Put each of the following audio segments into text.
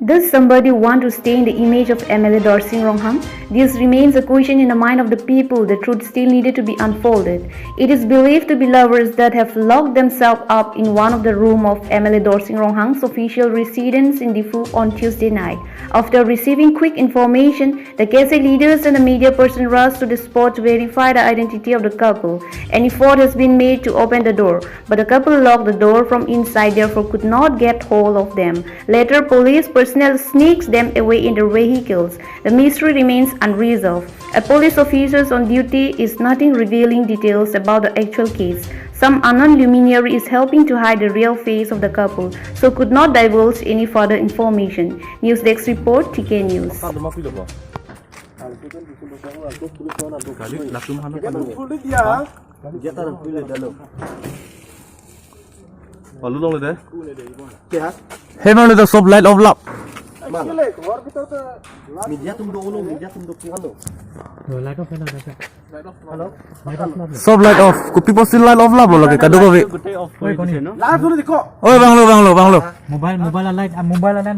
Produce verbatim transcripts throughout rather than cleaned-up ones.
Does somebody want to stain the image of M L A Darsing Ronghang? This remains a question in the mind of the people. The truth still needed to be unfolded. It is believed to be lovers that have locked themselves up in one of the room of M L A Darsing Ronghang's official residence in Diphu on Tuesday night. After receiving quick information, the K S A leaders and the media person rushed to the spot to verify the identity of the couple. An effort has been made to open the door, but the couple locked the door from inside, therefore could not get hold of them. Later, police personnel sneaks them away in their vehicles. The mystery remains unresolved. A police officer on duty is nothing revealing details about the actual case. Some unknown luminary is helping to hide the real face of the couple, so could not divulge any further information. News Desk Report, T K News. Kali, latum hano kali. Dia taruh dulu dah lo. Palu longle de. He mane to sob light off lap. Media tum do ulo, media tum do puan lo. Lo, light off hai na, light off. Hello? Light off lap. Sob light off. Kopi apotsi light off lap lo lake kadokave. Oi, koni? Light off dulu dikho. Oi, bang lo, bang lo, bang lo. Mobile, mobile light, ah, mobile light.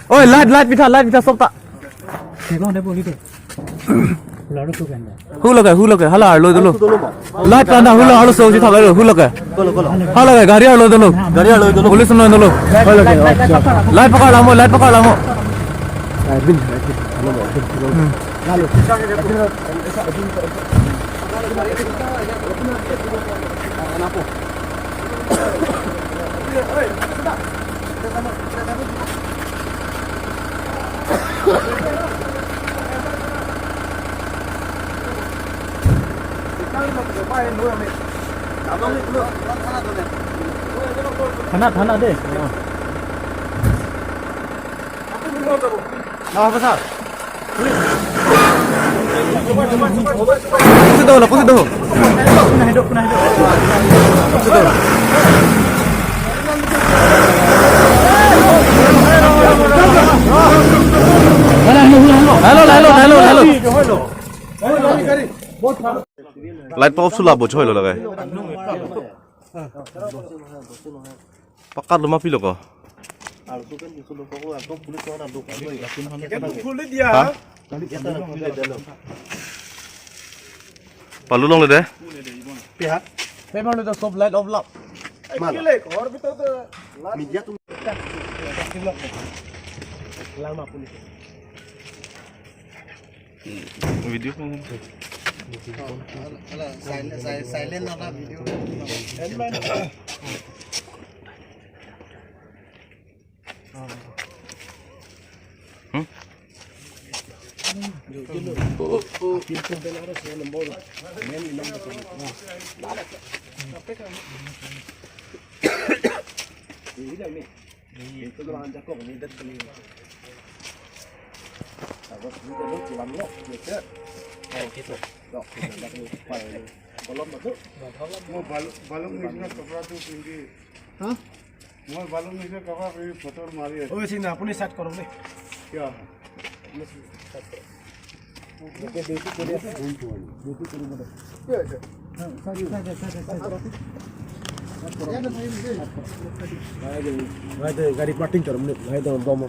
Oi, light, light pitha, light pitha sob ta. Silo de boli de. Hula ru tu kan de. Hu lake, hu lake, hala arlo dolo. Light panda hula arlo so si thak lo, hu lake. Kolo, kolo. Hala lake, gari arlo dolo. Gari arlo dolo. Police arlo dolo. Hu lake, acha. Light pakar lamo, light pakar lamo. Hmm. Thana, thana de. Nah, apa sah? Pusi do, pusi do. Hello, hello, hello, hello. Light pa off sula bo choi lo lagai. Pakar lo ma pilo ko. Ha? Palu longle de. Pia? Memang udah sob light off lap. Mal. Media tum. Video ko. Ala, ala, silent, silent, silent na video. Hmm? Balung, balung nishina kapra tu pindi. Ha? Moi balung nishina kapra pindi photo mari ase. Oi, sing na, apuni start koro de. Kya? Gari parking karo, mulai dong, dong.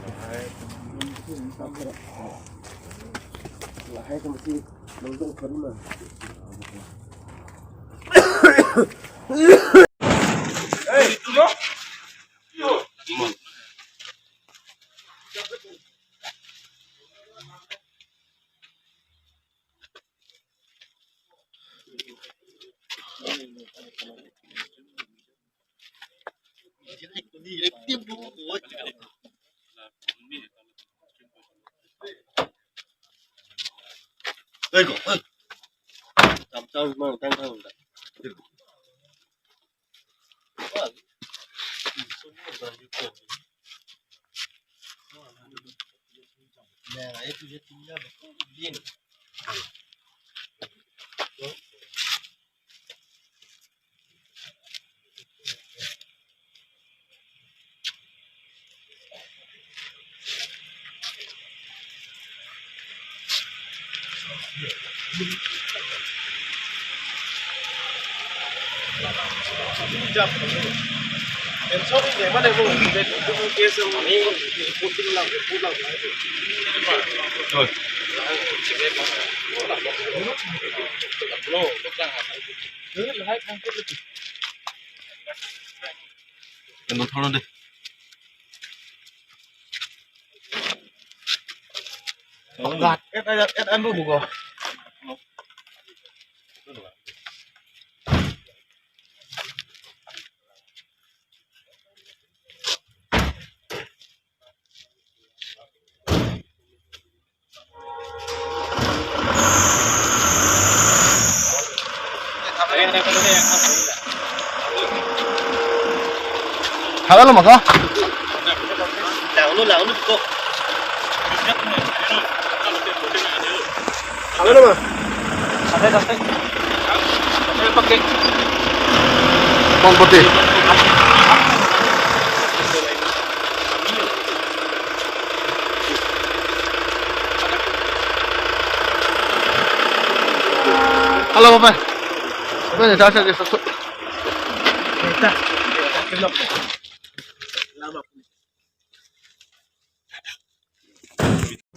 Halo, lo mako? Langno, langno ko. Halo, lo ma? Ada, ada. Ada pakai. Kong putih. Halo, Bapak. Apa ni? Saya, saya, saya.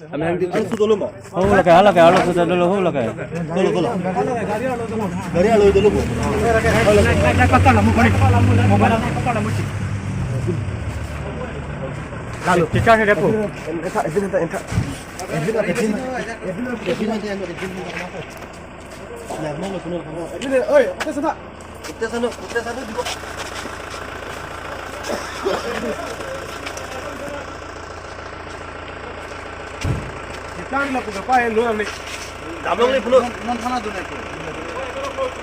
Hala ke, hala ke, hala ke, dolo, hala ke. Dolo, dolo. Gari alo dolo, bo. Lalu. Kita ni depo. Entha, entha, entha. Oi, ate sana. Ate sana, ate sana juga. Kita ni lapu kapa, eh, lo ni. Damlong ni pulo. Non, non thana tu ni.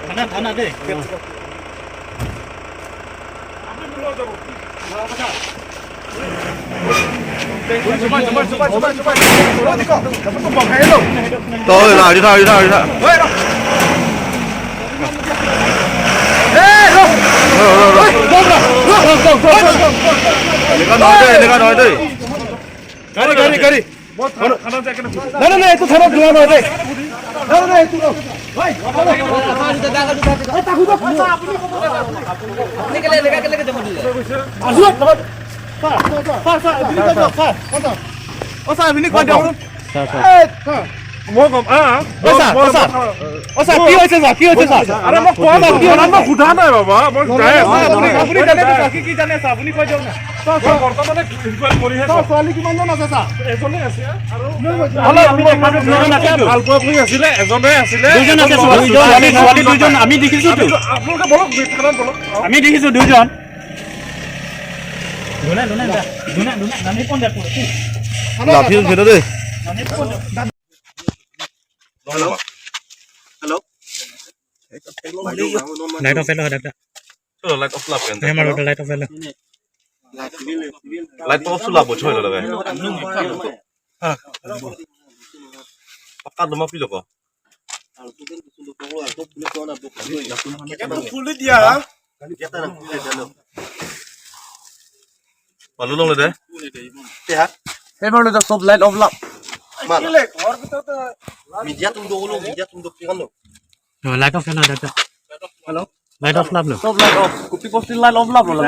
Thana, thana de. To, na, di tha, di tha, di tha. Ro, ro, ro. Lega noi de, lega noi de. Gari, gari, gari. Thana, thana, thana, thana. না, না, না, এইটো থানাত যোৱা নহয় দেই। না, না, না, এইটো নহয়। ভাই, আপুনি কেলে এনেকে, কেলে যাব দিলে? আছো, ছাৰ, ছাৰ, ছাৰ, ছাৰ, আপুনি কৈ দিয়ক, ছাৰ। অ, ছাৰ, আপুনি কৈ দিয়ক। Sir, sir. এই, ছাৰ। মই কম, আ, আ। অ, ছাৰ, মই, অ, ছাৰ। মই, অ, ছাৰ, কি হৈছে, ছাৰ? কি হৈছে, ছাৰ? আৰে, মই কোৱা নাই, ছাৰ, কি মই হৈছে? সোধা নাই, বাবা। মই ছাৰ, যাই আছো। আপুনি, আপুনি জানে, ছাৰ, কি, কি জানে, ছাৰ? আপুনি কৈ দিয়ক না। ছাৰ, মই ছাৰ। বৰ্তমানে ইনকুৱাৰী কৰিহে আছো। ছাৰ, ছোৱালী কিমানজন আছে, ছাৰ? এজনে আছে। আৰু আমি, আমি দেখা নাই, দুজন আছে। ভাল পোৱা পুৰি আছিলে, এজনে আছিলে। দুজন আছে, ছোৱালী, ছোৱালী, ছোৱালী দুজন আমি দেখিছো তো। আপোনালোকে বলক, থানাত বলক। আমি দেখিছো দুজন। লাঠি উঠিছে দেই। Hello'. Hello'. Light off elo, ada, ada. Light off lap kan? Light off elo. Light off sulap bo choi lo lagai. Pakka doma pilo ko. খুলি দিয়া। Palu long le de. He, baru dah sob light off lap. Mal. Media tum do lo, media tum do, kan lo. Light off elo, ada, ada. Hello. Light off lap lo. Sob light off. Kopi posti light off lap lo.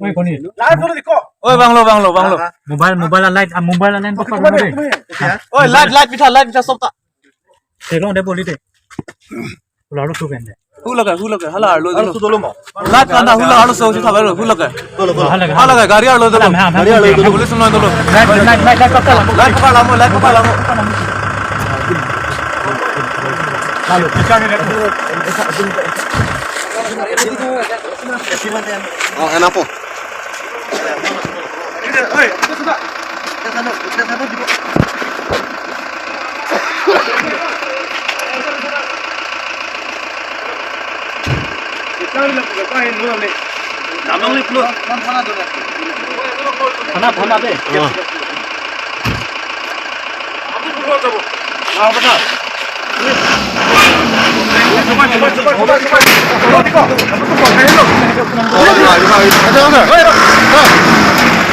Oi, koni. Light off ko. Oi, bang lo, bang lo, bang lo. Mobile, mobile light, ah, mobile light pakka doma de. Oi, light, light pitha, light pitha sob ta. Theklong de boli de. Hula arlo su pen de. Hula ke, hula ke, hala arlo dolo. Light lana hula arlo su si thabar lo, hula ke. Hala ke. Hala ke, gari arlo dolo. Gari arlo dolo. Police noi dolo. Light, light, light, light pakka lamo. Light pakka lamo, light pakka lamo. Lalu. Oh, enak po. Thana, thana de.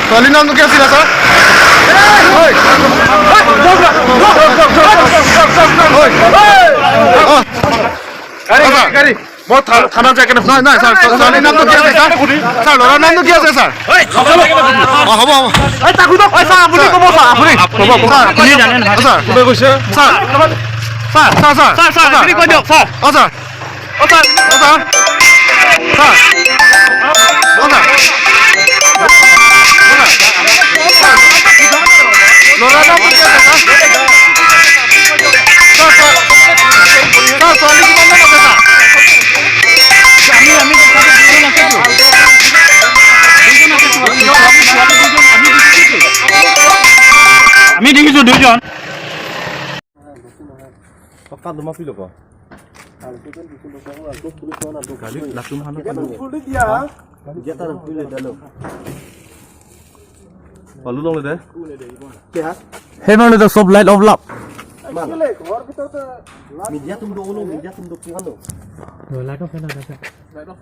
ছোৱালীৰ নামটো কি আছিলে, ছাৰ? হয়। হয়। অ। গাড়ী, গাড়ী। মই থা-, থানাত যাই কেনে নাই, নাই, ছাৰ, ছাৰ, ছোৱালীৰ নামটো কি আছে, ছাৰ? ছাৰ, ল'ৰাৰ নামটো কি আছে, ছাৰ? অ, হ'ব, হ'ব। এই, তাক সোধক। এই, ছাৰ, আপুনি ক'ব, ছাৰ, আপুনি। ছাৰ, আপুনি জানে নহয়। ছাৰ, কোনে কৈছে? Sir, sir, sir, sir, sir, sir, আপুনি কৈ দিয়ক, ছাৰ। অ, ছাৰ। অ, ছাৰ। অ, ছাৰ। ছাৰ। অ, ছাৰ। ছাৰ। ছাৰ, ছোৱালী কিমান মান আছে, ছাৰ? আমি, আমি দেখাতো দুজন আছে তো। দুজন আছে তো। আমি দেখিছো দুজন। Pakat lumah pilo ko? Kali latum hana kan. Palu long le de. He man le de sob light off lap. Media tum do ulo, media tum do puan lo. Light off na, light off.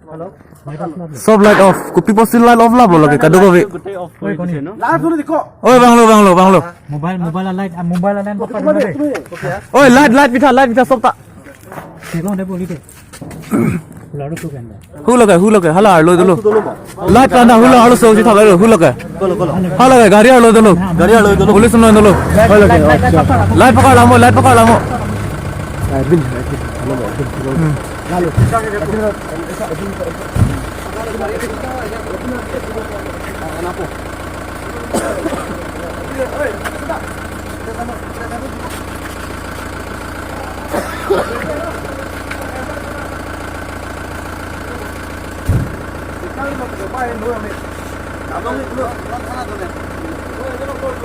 Sob light off. Kopi pusi light off lap lo lake kadokave. Oi, koni. Oi, bang lo, bang lo, bang lo. Mobile, mobile light, ah, mobile light. Oi, light, light pitha, light pitha sob ta. Hu lake, hu lake, hala arlo dolo. Light ta na hu la arlo so si thak lo, hu lake. Hala ke, gari arlo dolo. Gari arlo dolo. Police non dolo. Light pakar lamo, light pakar lamo.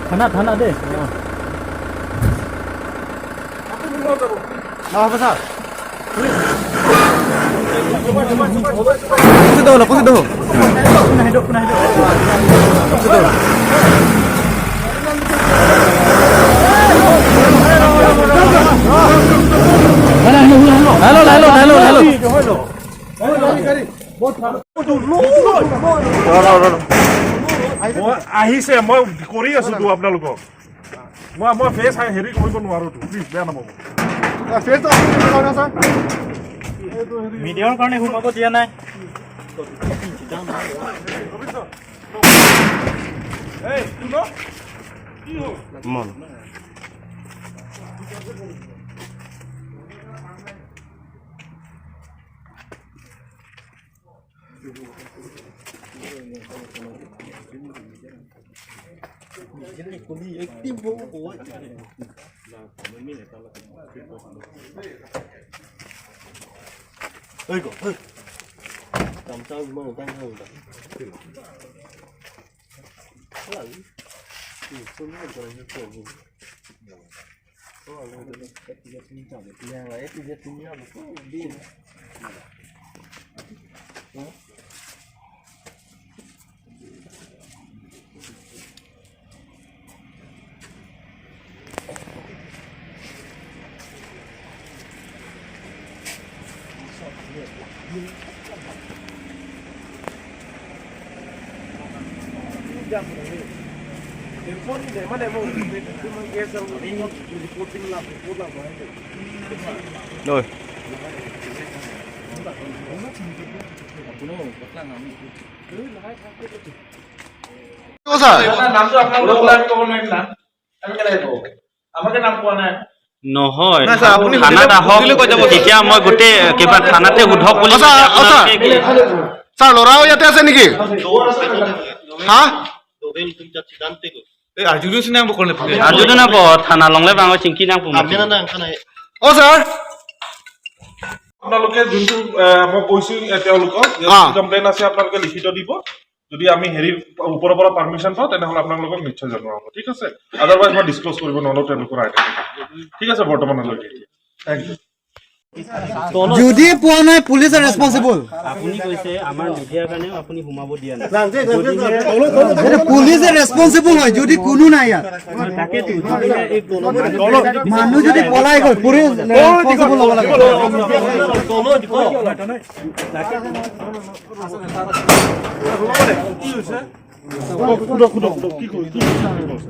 Thana, thana de. Nah, apa, sir? Pusi do, pusi do. Hello, hello, hello, hello. মই আহিছে, মই কৰি আছো তো আপোনালোকক। মই, মই ফেচ হেৰি কৰিব নোৱাৰো তো, প্লিজ বেয়া নাপাব। ফেচ আছে, ছাৰ। মিডিয়াৰ কাৰণে সোমাব দিয়া নাই। এই, শুনক। কি হ'ল? নামটো আপোনালোকে ওলাই ক'ব নোৱাৰিম না। আমি কেনেকে ক'ব? আমাকে নাম কোৱা নাই। নহয়, নাই, ছাৰ, আপুনি থানাত সুধিলে, আহক। সুধিলে কৈ যাব। তেতিয়া মই গোটেই কিবা থানাতে সোধক বুলি অ, ছাৰ, কৈছে অ, ছাৰ। আপোনালোকে কি? ছাৰ, ল'ৰাও ইয়াতে আছে নেকি? হা? এই আজুৰি চিনাং বকলে। আজুৰি নাপ, থানা লংলে বাঙ চিংকি নাং পুমা। অ, ছাৰ। আপোনালোকে যোনটো, এ, মই কৈছো, এ, তেওঁলোকক যে অ। কমপ্লেইন আছে, আপোনালোকে লিখিত দিব। যদি আমি হেৰি ওপৰৰ পৰা পাৰ্মিশ্যন পাওঁ, তেনেহ'লে আপোনালোকক নিশ্চয় জনোৱা হ'ব, ঠিক আছে? আদাৰৱাইজ মই ডিছক্ল'জ কৰিব নোৱাৰো তেওঁলোকৰ আইডেণ্টিটি, ঠিক আছে? বৰ্তমানলৈকে, থেংক ইউ। যদি পোৱা নাই, পুলিচে ৰেছপন্সিবল। আপুনি কৈছে আমাৰ মিডিয়াৰ কাৰণেও আপুনি সোমাব দিয়া নাই। এইটো পুলিচে ৰেছপন্সিবল হয়, যদি কোনো নাই ইয়াত। তাকেতো, যদিহে এই মানুহ যদি পলাই গ'ল, পুলিচ ৰেছপন্সিবল হ'ব লাগে। সোধক, সোধক, সোধক, কি কৈ, কি কৈছে?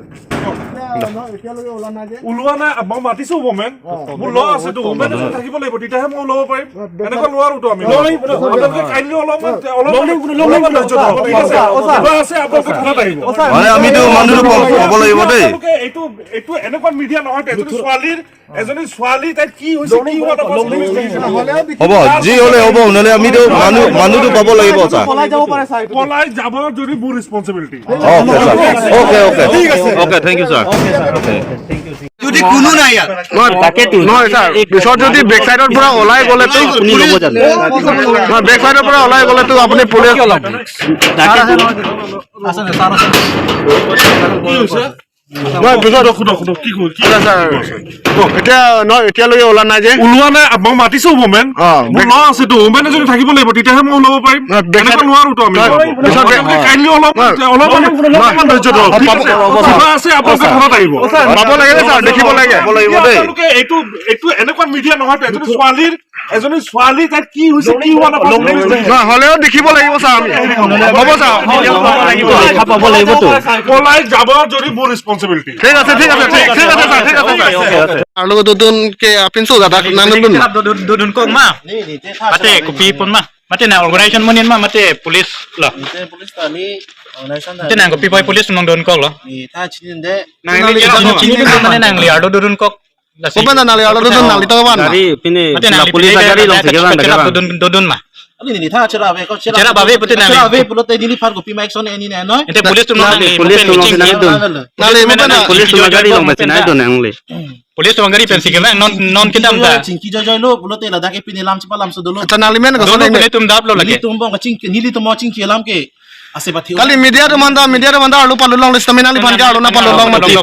ওলোৱা নাই, মই মাতিছো ৱমেন। মোৰ ল আছে তো, ৱমেন এজন থাকিব লাগিব, তেতিয়াহে মই ওলাব পাৰিম। এনেকুৱা নোৱাৰো তো আমি। আপোনালোকে কাইণ্ডলি অলপমান, অলপমান, অলপমান ধৈৰ্য ধৰক, ঠিক আছে? কিবা আছে, আপোনালোকে থানাত আহিব। মানে আমিতো মানুহটো ক'ব, ক'ব লাগিব দেই। আপোনালোকে এইটো, এইটো এনেকুৱা মিডিয়া নহয়, এজনী ছোৱালীৰ, এজনী ছোৱালী তাই কি হৈছে, কি হোৱা নাই, হ'ব, যি হ'লে হ'ব, নহ'লে আমিতো মানুহ, মানুহটো পাব লাগিব, ছাৰ। পলাই যাব যদি মোৰ responsibility. Okay, sir. Okay, okay. ঠিক আছে। Okay, thank you, sir. Okay. যদি কোনো নাই ইয়াত। নহয়, তাকেতো। নহয়, ছাৰ। পিছত যদি বেক চাইডৰ পৰা ওলাই গ'লেতো আপুনি ল'ব জানো? নহয়, বেক চাইডৰ পৰা ওলাই গ'লেতো আপুনি পুলিচ তাকেতো। আছে নে, ছাৰ আছে? কি হৈছে? নহয়, পিছত সোধক, সোধক, সোধক, কি হ'ল? কি ছাৰ, ছাৰ। এতিয়া নহয়, এতিয়ালৈকে ওলা নাই যে। ওলোৱা নাই, মই মাতিছো ৱমেন। অ, মোৰ বেক- ল আছে তো, ৱমেন এজনী থাকিব লাগিব, তেতিয়াহে মই ওলাব পাৰিম। নহয়, বেক এনেকুৱা চাইড- নোৱাৰো তো আমি। নহয়, পিছত বেক- আপোনালোকে কাইণ্ডলি অলপ, নহয়। অলপ, অলপমান ধৈৰ্য ধৰক, ঠিক আছে? পাব, পাব, পাব। কিবা আছে, আপোনালোকে ছাৰ। ঘৰত আহিব। ছাৰ, পাব লাগে নে ছাৰ? দেখিব লাগে। পাব লাগিব দেই। আপোনালোকে এইটো, এইটো এনেকুৱা মিডিয়া নহয় তো, এজনী ছোৱালীৰ, এজনী ছোৱালী তাই কি হৈছে, কি হোৱা নাই, নহয়, হ'লেও দেখিব লাগিব ছাৰ আমি। হ'ব ছাৰ। দেখা পাব লাগিবতো। পলাই যাব যদি মোৰ ৰেছপনচিবিলিটি। ঠিক আছে, ঠিক আছে, ঠিক, ঠিক আছে ছাৰ, ঠিক আছে sir. Arlo dodun ke apinso ladak nang dodun. Kerap do-, do-, dodun kok ma? Ni, ni, te tha Mate chara kopi ni. Pon ma? Mate na organization amonit ma, mate police lo? Ni te police ta ni organization ta Mate ni. Na kopi poi police nang dodun kok lo? Ni tha chini de. Nang Nang ni li kerap kerap do, do, chini do, mane nang li arlo dodun kok. Lasi. Kopan nang li arlo dodun, nang li tong kopan ma? Gari pini Mate na la li police pini agari de long sike bang, kerap dagabang. Dodun, dodun ma? Ani ni tha chera ave ko chera. Chera ave pute nang li. Chera ave pulote neliphan kopi ma action eni ne noi. Ente police atum nang li, police atum nang chingki. Nang li mo na police atum gari long besi nai do nang li. Police atum gari pensi kevang non, non kedam da. Chingki joy joy lo pulote ladak ke pini lam chepa lam so dolo. Acha nang li men ko. Dolo so nang pune tum dap lo lagi. Nelitum bong chingki, nelitum mo chingki lam ke. Ase bathi. Kali media atum anta, media atum anta arlo palut longle sitame nangliphan ke arlo nangpalut long mati.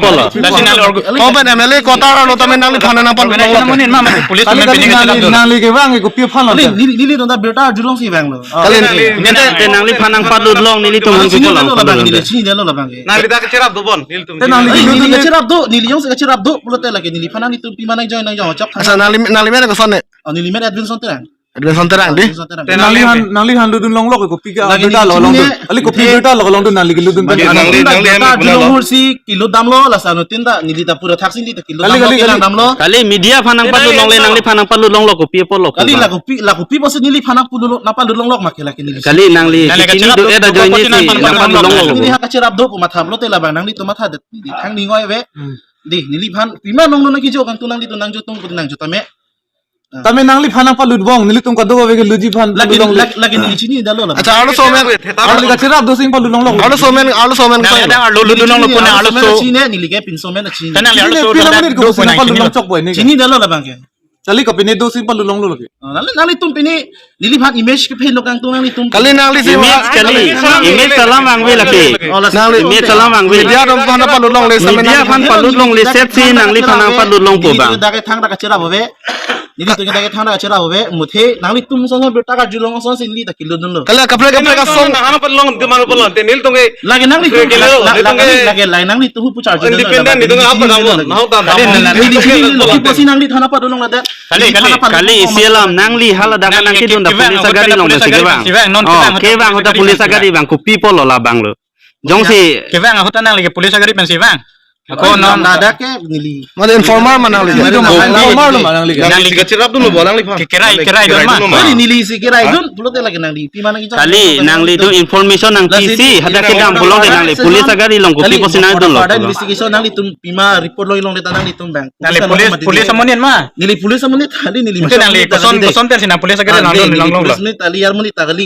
Lasi nang org- Kopen M L A kotar arlo tame nangliphan nangpalut long. Organization amonit ma, ma police kali atum kali pini nang, nang li kevang kopi aphan lo. Neli, neli, nelitum ta birta arjulong si vanglo. Kali neli, neli, neli nangliphan nangpalut long, nelitum han kopi aphan lo. Neli chini dolo labang, neli chini dolo labang. Neli ta kacherap do bon, nelitum. Te nangli neli, neli kacherap do, neli jongsi kacherap do pulote lake neliphan nanglitum pima nang join nang jong chok. Asa nangli, nangli men ko son ne? Oh, neli men Edwinson Terang. Edwinson Terang di. Edwinson Terang. Nangliphan, nangliphan dodun longlo kopi ke lake birta neli lo long chini dun. Ne. Ali kopi birta lo long dun nangli ke dodun. Lake nangli, nangli birta arjulong hursi kilo dam lo lasa no tinda neli ta pura thaksi neli ta kilo kali, dam lo, kali, kali. Dam lo. Kali media aphan nangpalut longle, nangliphan nangpalut longlo kopi apot lo. Kali la kopi, la kopi bose neliphan nangpalut lo, nangpalut longlok ma ke lake neli. Kali nangli nang lake chini do, eh, da join nangpalut si, nangpalut nangpalut longlok. Neli ha kacherap do pu matha pulote labang nanglitum matha det. Di thang ni ngoi ave. Hmm. Di neliphan pima nong nong kijo kangtung nanglitum nangjo tung nangjo tame. Tame nangliphan nangpalut bong, nelitum kadokave ke lutji aphan lake, palut longle. Lake, lake neli chini dolo la. Acha, arloso amen. Arlo kacherap do sing palut longlo. Arloso amen, arloso amen. Nang ada arlo ludun longle pune arloso. Chini neli ke pinso amen chini. Kan nang chini arloso pila menit ko do sing pune palut chini long lo. Chok boy ni. Chini dolo labang ke. Kali kopi ne do sing palut longlo lake. Oh, nangli, nanglitum pini neliphan image kephe lo kangtung nanglitum. Kali nangli si image kali. Image ta lam vangve lake. Oh, lasi nangli image ta lam vangve. Media atum aphan palut longle sitame media aphan palut longle set si nangliphan nangpalut longpo bang. Neli tu dak ke thang dak kacherap ave. Neli tu dak ke thang dak kacherap ave. Muthe nanglitum son son birta arjulong son si neli ta kilo dunlo. Kali kaprek kaprek ason. Nang hana palut long, di mana palut long, te nelitum ke. Lake nangli ke tu, kilo, la, nelitum la, ke. Lake, lake, lake nanglitum pu charge. Independent nelitum apa kamu? Mau ta. Kali, kamu. Neli, neli, neli, neli, neli, neli, neli, neli, neli, neli, neli, Kali, kali, kali isi alam nangli hala dak nang kidun ta police agari long si kevang. Oh, kevang ahut ta police agari vang kopi apot lo labang lo. Jongsi kevang ahut ta nangli ke police agari pensi vang. Ako non ladak ke neli. Mane informer ma nangli. Informer lo ma nangli. Nangli kacherap dunlo bo nangliphan. Kerai, kerai dun ma. Neli, neli si kerai dun pulote lake nangli. Pima nang ichak. Kali nanglitum information nangpi si hadak kedam pulote nangli police agari long kopi apotsi nangdunlo. Investigation nanglitum pima report loi longle ta nanglitum bang. Nangli police, police amonit ma. Neli police amonit kali neli. Mungkin nangli koson, koson pensi nang police agari nang neli longlong police lo. Neli tali yar monit ta kali.